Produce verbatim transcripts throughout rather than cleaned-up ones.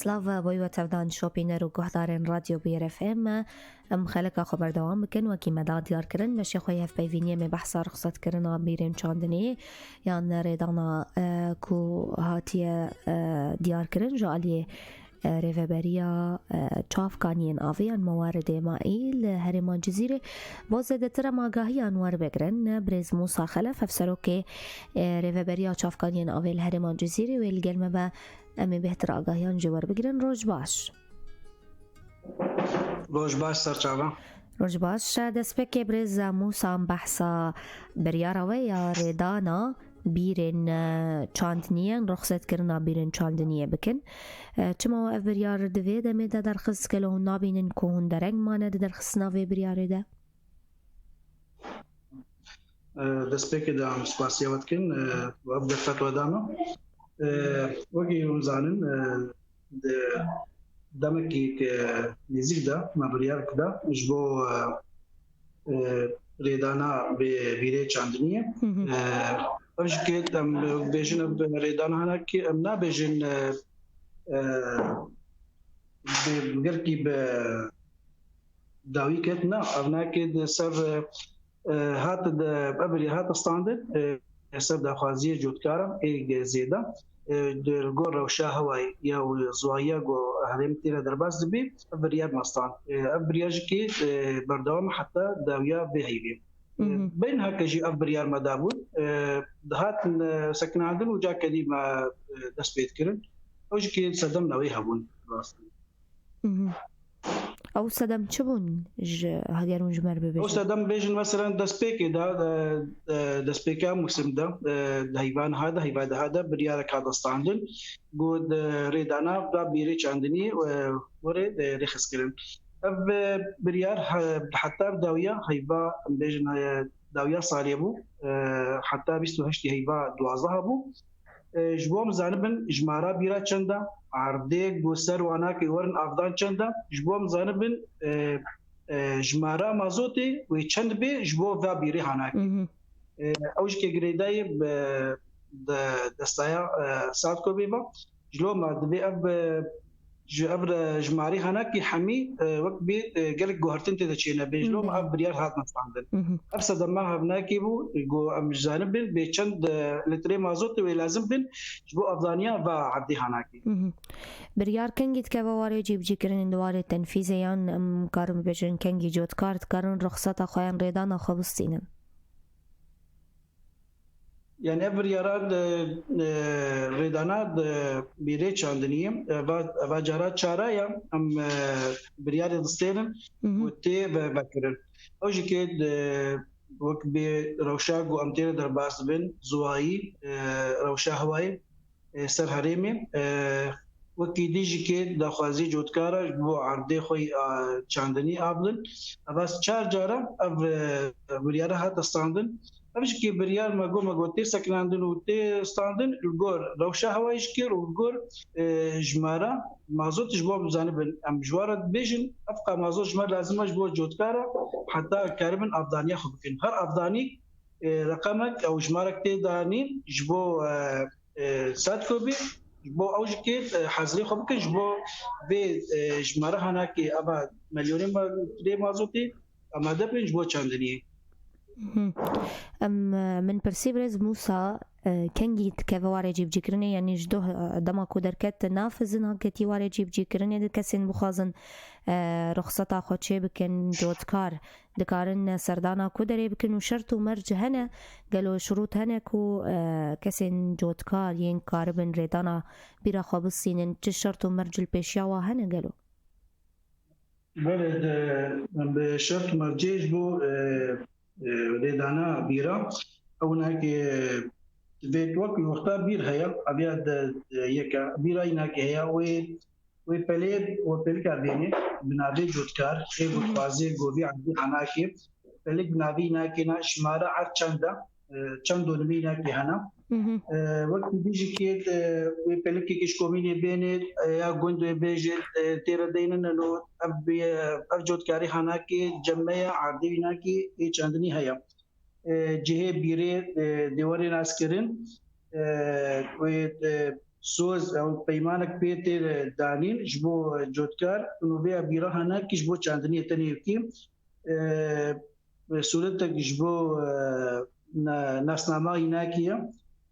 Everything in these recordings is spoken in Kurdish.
Silav bo we tevdan şopîner û guhdarên Radyo Bûyer F M. Em xeleka xwe berdewam bikin. Wekî me da diyar kirin, beşê xwe yê hevpeyvîniyê me behsa rixsetkirina bîrên çandinê yan rêdana, e, ku hatiye, e, diyar kirin ji aliyê, e, Rêveberiya, e, Çavkaniyên Avê yan Mewaridê Maî li herêma Cizîrê. Bo zêdetir em agahiyan werbigirin, Birêz Mûsa Xelef, hevserokê, e, Rêveberiya Çavkaniyên Avê li herêma Cizîrê, wê li gel me be. Em ê bêhtir agahiyan ji we werbigirin. Roj baş. Roj baş, serçava. Roj baş. Destpêkê birêz Mûsa behsa biryara we ya rêdana bîrên, e, çandiniyê, rixsetkirina bîrên çandiniyê bikin. E, çima we ev biryar di vê demê de derxist? Gelo hûn nabînin ku hûn dereng mane di derxistina vê biryarê de? E, destpêkê de em spasiya we dikin, e, ev derfet we da me. E, wekî hûn zanin, e, di demekî ke nêzîk de me biryar da ji bo, e, e, rêdana bê bîrê çandiniyê. Hı hı. E, ev jî ke em bêjin, ev rêdana hinekî em nabêjin, e, e, bi gelkî bi dawî ket, na, ev nake di ser, e, e, hat de, ev rê hat standin, e, ser daxwaziyê cotkara ê zêde, e, di li gor rewşa hewayê ya û ziwayiya ku herêm tê re derbas dibî, ev biryar me stand. E, ev biryar jî kê, e, berdewam heta dawiya vê heyvê. E, Hı hı. Bên heke jî ev biryar me dabûn, e, dihatin, e, sekinandin û cake dî me, e, dest pê dikirin. Ew jî kê sedem newê hebûn, rastî. Mhm. Ew sedem çi bûn ji, heger hûn ji me re bibêjin? Ew sedem bêjin, meselen, destpêkê de, e, e, destpêka mûsim de, e, di heyva niha de, heyva deha de biryarek hate standin, ku di rêdana da bîrê çandinî, e, were, e, rêxistkirin. Ev, e, biryar, he, heta dawiya heyva, em bêjin, e, dawiya salê bû, e, heta bîst û heştê heyva duwazdeh bû. E, ji bo em zanibin jimara bîra çend e, erdê ku ser wan hake werin avdan çend e, ji bo em zanibin, e, e, jimara mazotê wê çend bê ji bo va bîrê hanakê. Mhm. E, ew jî ke girêdayê bi, di destaya, e, Sadkobê ve. Ji lo me divê ev, e, ji ev re jimarê hanakî hemî, e, wek bê, e, gelek guhertin tê de çênebê. Ji lo me Mhm. ev biryar hat nestandin. Mhm. Ev sedema hevnakê bû, ku em ji zanibin bê çend, e, litrê mazotê wê lazim bin ji bo avdaniya va erdê hanakê. Mhm. Biryar kengî dikeve warê cîbicîkirinê di warê tenfîzê yan em karin bibêjin kengî cotkar dikarin ruxseta xwe yan rêdana xwe bistînin? Yani ev biryara di, e, rêdana di bîrê çandiniyê, e, va, va cara çara ya em, e, biryarê distênin Mhm. û tê ve, vekirin. Ew jî kê di, wek bê rewşa ku em tê re derbas dibin, ziwayî, e, rewşa hewayê, e, ser herêmê, e, wekî dî jî kê daxwazî cotkara ji bo erdê xwe yî, a, çandinî abdin. Eva çar cara ev, e, biryara hate standin. Ev jî kê biryar me got, me got tê sekinandin û tê standin li gor rewşa hewayê jî kê û li gor, e, jimara mazot ji bo bizanibin. Em ji wan re dibêjin, ev qa mazot ji me lazim e ji bo cotkara heta karibin avdaniya xwe bikin. Her avdanî, e, reqemek ew jimarek tê danîn ji bo, e, e, Sadkobê, ji bo ew jî kê, e, hezirê xwe bikin, ji bo vê, e, jimara hanakê eva milyonê ma-, lê mazotê amade bin ji bo çandiniyê. Mhm. Em, e, min pirsî birêz Mûsa, e, kengî dikeve warê cîbicîkirinê, yanî ji doh, e, dema ku derket nav zina ketî warê cîbicîkirinê di kesên bixwazin, e, ruxseta xwe çê bikin, cotkar dikarin serdana ku derê bikin û şert û merc hene, gelo şirût hene ku, e, kesên cotkar yên karibin rêdana bîra xwe bistînin, çi şert û merc li pêşiya wa hene gelo? Belê, de, bi şert û mercê ji bo, e, e, rêdana bîra, ew hinekê divê wek wexta bîr heye, eviya de, de yeke bîra hinekê heye, wê Wê pelê, wê pelika bênê bi navê cotkar, ê gotkbazê govî erdî hanakê, pelik bi navê hinakê ne, jimara erd çend e, e, çend donimî hinakê hene. Mhm. E, wekî dî jî kê, e, wê pelikekî ji komînê bênê, e, ya gund wê bêjê, e, tê re deynin eno, ev bê, ev cotkarî hanakê cemme ye, erdê hinakê ê çendinî heye. E, cihê bîrê, e, dê were naskirin, e, wê, e, soz ew peymanek pê tê danîn ji bo cotkar û vê bîra hinekî ji bo çandiniyê tenê wekî, e, sûretek ji bo, e, na-, nasnama înakî ye.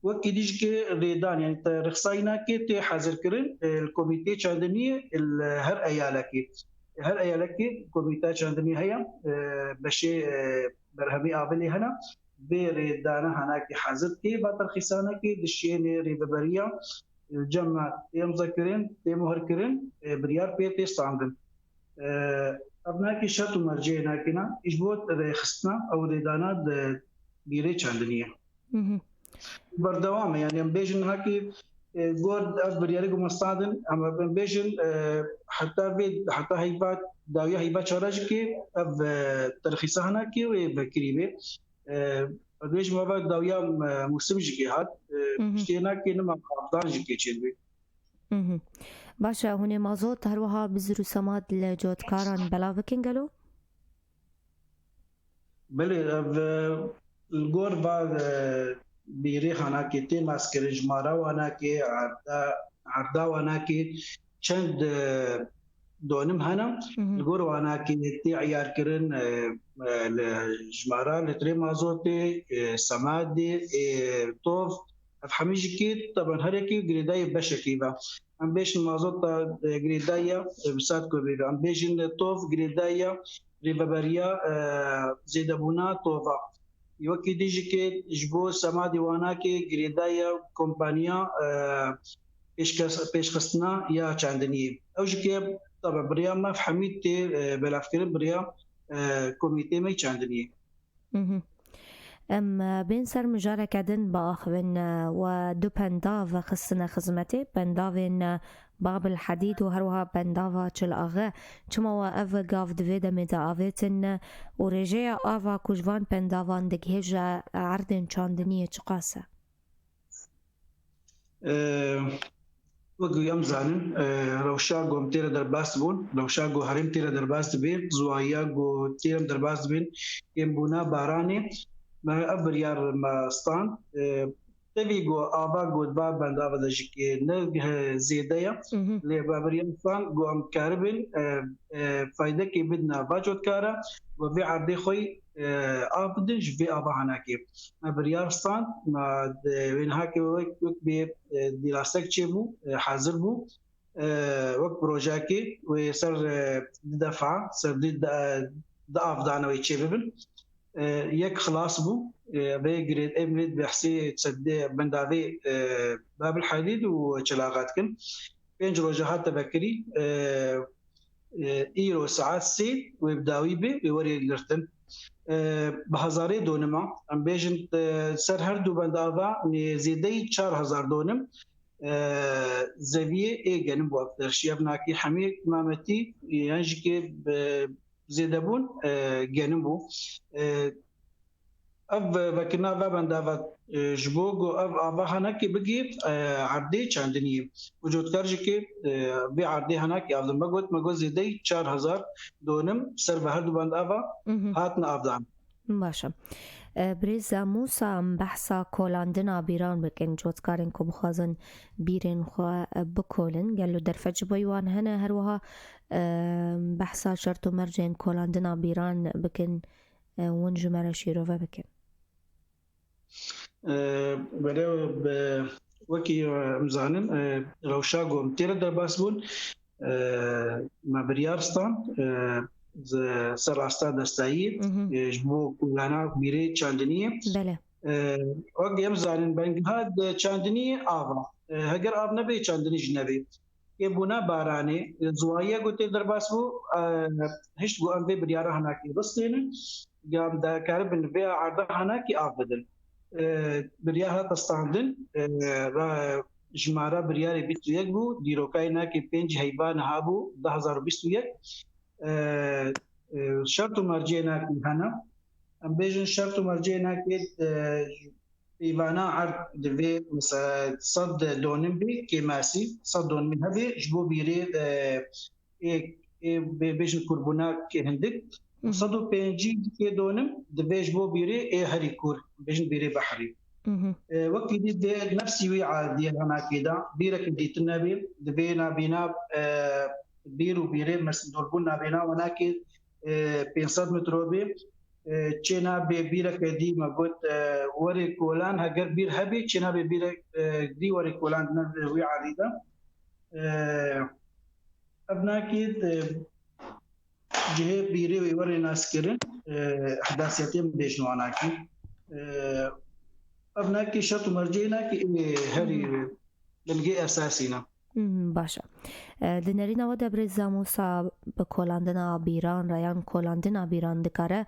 Wekî dî jikê rêdan, yani te rixsa înakê tê hezirkirin, e, li komîtê çandiniyê li her eyalekê. Her eyalekê komîta çandinî heye, e, beşê, e, berhemê avilê hene. Vê rêdana hinekê hezir dikê, va terxîsanekê dişênê rêveberiya, e, cem tê imzekirin, tê muhirkirin, e, biryar pê tê standin. E, ev nakê şert û mercê nakêna, ji bo rêxistina ew rêdana di bîrê çandinî ye. Mhm. Berdewam e, yani em bêjin nakê, e, gor ev biryarê ku me standin, em, em bêjin, e, heta vê, heta heyva, dawiya heyva çara jikê, ev, e, terxîsa hinekê wê vekirî bê. E, ez bêjim eva dawiya, e, mûsim jikê hat, e, Mhm. piştê nakê nima avdan jikê çêdibê. Mhm. Baş e, hûn ê mazot her wiha bizir û semad li cotkaran belav bikin gelo? Belê, ev, e, li gor va, e, bîrê hanakê tê naskirin, jimara wanakê, erda, erda wanakê çend, e, donim hene. Mhm. Li gor wanakê tê eyar kirin, e, e, li jimara litrê mazotê, e, semadê, e, tov, ev hemî jikê, teben her yekê girêdayê beşekê ve. Em bêjin mazota, e, girêdayî ya, e, bi sed kubê ve. Em bêjin tov girêdayî ya rêveberiya, e, zêdebûna tova. Wekî dî jikê ji bo semadê wanakê girêdayî ya kompaniya, e, pêşkes-, pêşxistina ya çandiniyê. Ew jikê, tabe, bi rêya me hemî tê, e, belavkirin bi rêya, e, komîtê me yê çandiniyê. Mhm. Em, e, bên ser mijareke din biaxivin, e, we du pendav xistine xizmetê, pendavên, e, Bab el Hadîd û her wiha pendava Çil Axe. Çima we ev gav di vê demê de avêtin, e, û rêjeya ava ku ji van pendavan digihêje erdên çandiniyê çiqas e? E, wek ku em zanin, e, rewşa ku em tê re derbas bûn, rewşa ku herêm tê re derbas dibe, ziwayiya ku tê re em derbas dibin, kêmbûna baranê, me ev biryar me stand. E, tevî ku ava ku di va bendava de jikê ne, e, zêde ye, Mhm. lê me biryar stand ku em karibin, e, e, faydekê bidin va cotkara, ku vê erdê xwe, e, av bidin ji vê ava hanakê. Me biryar stand, me di wê nihakê wek, wek bê, e, dîrasek çêbû, e, hazir bû. E, wek projeyekê wê ser, e, di defa, ser di, di, di avdana wê çêbibin. E, yek xilas bû. E, vê girêd-, em vê behsê sedê bendavê, e, Babil Hadîd û Çelaxa dikin. Pênc roja hate vekirî, e, e, îro saet sê wê bi dawî bê, wê werê girtin. E, bi hezarê donima, em bêjin, e, ser her du bendava nêzêdeyî çar hezar donim, e, zeviyê ê genim bû ev derşî. Ev nakî hemî mametî, yan jikê bi zêdebûn, e, genim bû. E, Ev vekirina ve bendava, e, ji bo ku ev ava hanekê bigê, e, erdê çandiniyê. Û cotkar jikê, e, vê erdê hanekê avdin. Me got, me got zêdeyî çar hezar donim ser ve her du bendava Mhm. hatine avdan. Baş e. E, Birêz Mûsa, em behsa kolandina bîran bikin, cotkarên ku bixwazin bîrên xwe, e, bikolin. Gelo derfet ji bo wan hene, her wiha, e, behsa şert û mercên kolandina bîran bikin, e, hûn ji me re şîrove bikin. E, were, e, wekî, e, em zanin, e, rewşa ku em tê re derbas bûn, e, me biryar stan, e, zi-, ser asta destayî, Mhm. e, ji bo kulana bîrê çandiniyê. Belê. E, wek em zanin, bengiha di çandiniyê av e. E, heger av nebe, çandinî jî nebe. Kêmbûna baranê, ziwayiya ku tê derbas bû, e, hişt ku em vê biryara hinakî bistênin, ya em dikaribin vê erda hinakî av bidin. E, biryar hate standin, e, ra-, jimara biryarê bîst û yek bû, dîrokayê nakê pênc heyva niha bû, du hezar û bîst û yek. E, e, şert û mercê nakê hene. Em bêjin şert û mercê nakê, e, peyvana erd divê, mesela, sed donim bê kêmasî, sed donimî hebe ji bo bîrê, e, ê, ê bê-, bêjin kurbûna kê hindik, Hı hı. sed û pêncî kê donim divê ji bo bîrê ê herî kûr, bêjin bîrê behrî. Mhm. E, wekî dî dê nefsî wî erdî hinekê de, bîreke dîtin nebê, divê nabîna, e, bîr û bîrê, mesela dûrbûn nabîna winekê, e, pênc sed metro bê, e, çê nabê bîreke dî me got, e, werê kolan, heger bîr hebê, çê nabê bîrek, e, dî werê kolan di nav wî erdî de. E, ev nakê, e, cihê bîrê wê werê naskirin, e, ehdasiyetê min bêjin wanakî. E, ev nakê şert û mercê nakê ê herî bingê esasî ne. Hmm, baş e. E, di nerîna we de birêz Zamusa bi kolandina bîran re yan kolandina bîran dikare,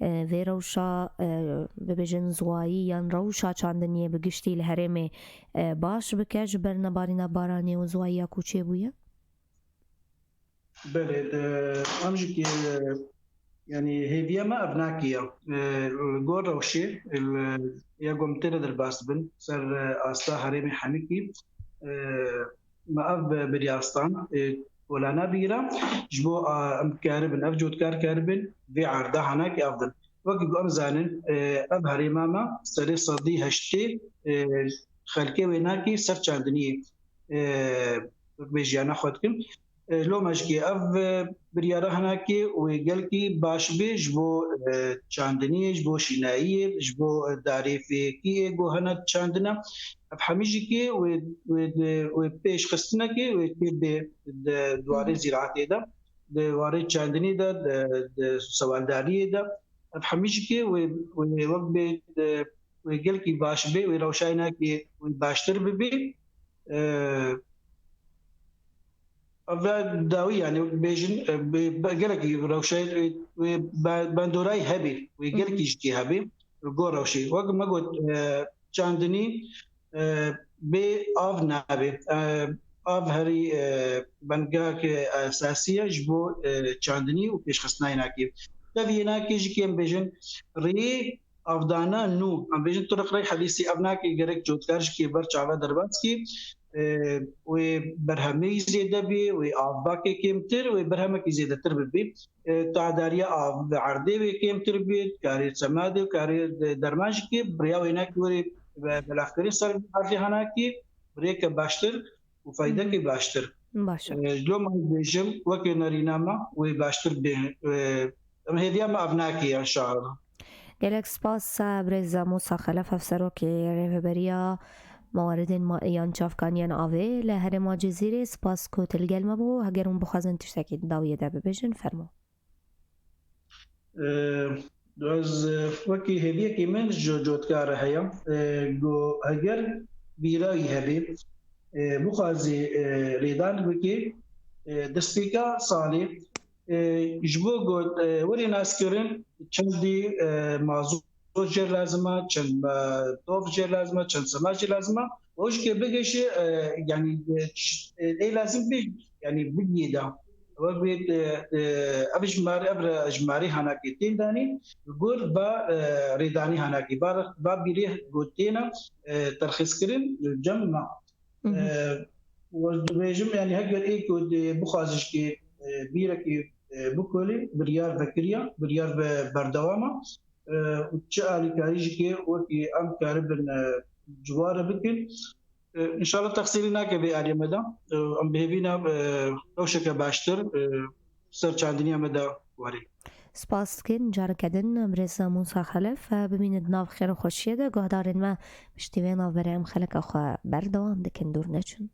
e, vê rewşa, e, bibêjin ziwayî yan rewşa çandiniyê bi giştî li herêmê, e, baş bike ji ber nebarîna baranê û ziwayiya ku çêbûye? Belê, de, em jî ki, yanî hêviya me ev nakî ye. E, li gor rewşê, li, ya ku em têne derbas dibin, ser, e, asta herêmê Hemikî, e, me ev bi-, biryar stan, e, kolana bîra, ji bo, a, em karibin, ev cotkar karibin, vê erda hanakî ev din. Wekî ku em zanin, e, ev herêma me serê sedî heştê, e, xelkê wê nakî ser çandiniyê, e, wek bêjiyana xwe dikin. E, loma jikê ev, e, biryara hinakê wê gelkî baş bê ji bo, e, çandiniyê, ji bo şînayiyê, ji bo, e, darêfêkiyê ku hene çandina. Ev hemî jikê wê, wê, wê pêşxistinekê wê tê bê di, di warê zîraetê de, di warê çandinî de, di, di sewaldariyê de. Ev hemî jikê wê, wê wek bê, e, wê gelkî baş bê, wê rewşayînakê wê baştir bibê. E, ev dawî, yanî bêjin, e, bi, bi, gelekî rewşayî, e, wê be-, bandorayî hebê, wê gelkî jikê hebê, gor rewşê. Wek me got, e, çandinî, e, bê av nabê. E, av herî, e, bengeheke esasî ye ji bo, e, çandinî û pêşxistinayînakê. Tevî yênakê jikê em bêjin rê avdana nû. Em bêjin turuq rê hedîsî, ev nakê gerek cotkar jikê ber çava derbas kî, e, wê berhemê zêde bê, wê avbakê kêmtir, wê berhemekî zêdetir bibê. E, tadariya av bi erdê wê kêmtir bê, karê semadê û karê de-, derman jikê, bi rêya wênakê werê be-, belavkirin ser erdê hanakî, bi rêke baştir û feydekê baştir. Baş e. E, ji loma ez bêjim, wekî nerîna me, wê baştir bê, e, em hêviya me ev nakê ya şahana. Gelek spas, e, birêz Musa Xelef, hevserokê Rêveberiya Mewaridên Ma-, yan Çavkaniyên Avê li herêma Cizîrê. Spas ku tu li gel me bû. Heger hûn bixwazin tiştekî di dawiyê de bibêjin, fermo. E, ez, e, wekî hêviyekî min ji cotkar heye. E, ku heger bîra wî hebê, e, bixwazê, e, lêdan bikê, e, destpêka salê, e, ji bo ku, e, werê naskirin çendî, e, mazot jê lazim e, çend, e, tov jê lazim e, çend sema jê lazim e. Û ji ke bigihîşe, e, yanî, e, ç-, e, ê lazim bê, yanî bigihê de. Wek bê, e, e, ev jimar-, ev re-, jimarê hanakê tên danî, gor va, e, rêdanî hanakê, va, va bîrê ku têne, e, terxîzkirin, cem ma. Mhm. E, û ez dibêjim, yanî heger ê ku dê bixwaze ji kê, e, bîrekê, e, bikolê, biryar vekiriya, biryar ve berdewam e. E, û çi alîkarî jî kê wekî em karibin, e, ciware bikin. E, înşallah texsîrî nake vê aliyê me de. E, em bi hêvî ne, e, rewşeke baştir, e, ser çandiniya me de werê. Spas dikin, careke din birêz Musa Xelef, e, bimîne di nav xêr û xweşiyê de. Guhdarên me, piştî vê navberê em xeleka xwe berdewam dikin, dûr neçin.